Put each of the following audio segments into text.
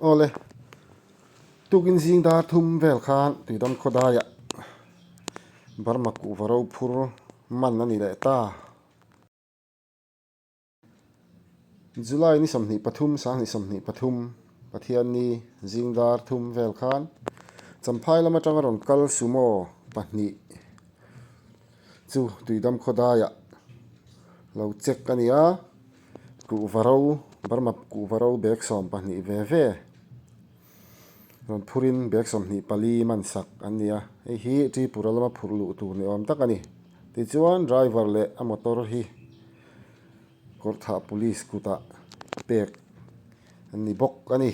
Awle, tukin zing dar thum vel khan Tuidam khawdaiah Burma kuhva ro phur man a ni leh ta. July ni 23, 2023, Pathianni zing dar thum vel khan Champhai lam atanga rawn kal Sumo pahnih chu Tuidam khawdaiah lo check a ni a. Kuhva ro, Burma kuhva ro bag 12 ve ve rawn phurin bag 24 man sak an ni a, hei hi Tripura lama phurh luh tur ni awm tak a ni. Tichuan driver leh a motor hi Kawrthah Police kutah pek an ni bawk a ni.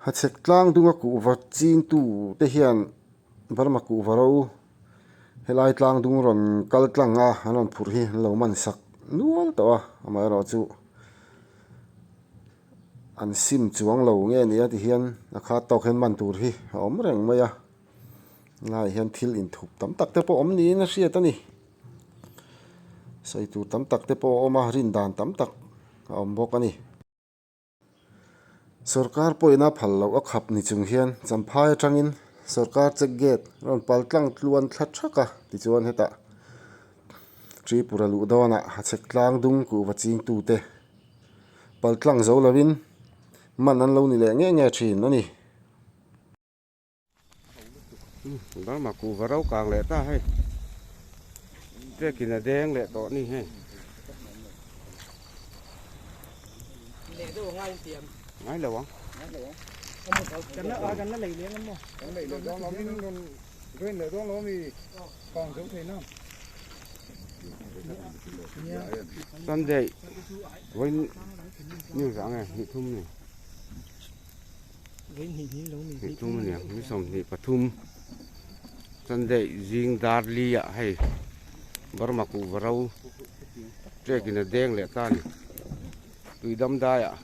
Hachhek tlang dunga kuhva chingtu te hian Burma kuhva ro helai tlang dung rawn kal tlang a an rawn phurh hi an lo man sak nual tawh a, amaherawh chu an sim chuang lo nge ni a ti hian a khat tawk hian man tur hi a awm reng mai a, helaiah hian thil inthup tam tak te pawh awm niin a hriat a ni, sawi tur tam tak te pawh a awm a, rin dan tam tak a awm bawk a ni. Sorkar pawhina phal loh a khap ni chung hian Champhai atangin sorkar check gate rawn pal tlang tluan thla thak a, tichuan hetah Tripura luh dawnah Hachhek tlang dung kuhva chingtute pal tlang zo lovin man an lo ni leh nge nge thin a ni. Burma kuhva ro kang leh ta hei trekin a deng leh tawh ni hei ngai lo ang Sunday vawiin news ah nge hnih thum ni. Hnih thum a ni ang ni 23 Sunday zing dar li ah hei Burma kuhva ro trek in a deng leh ta a ni tui dam dai ah.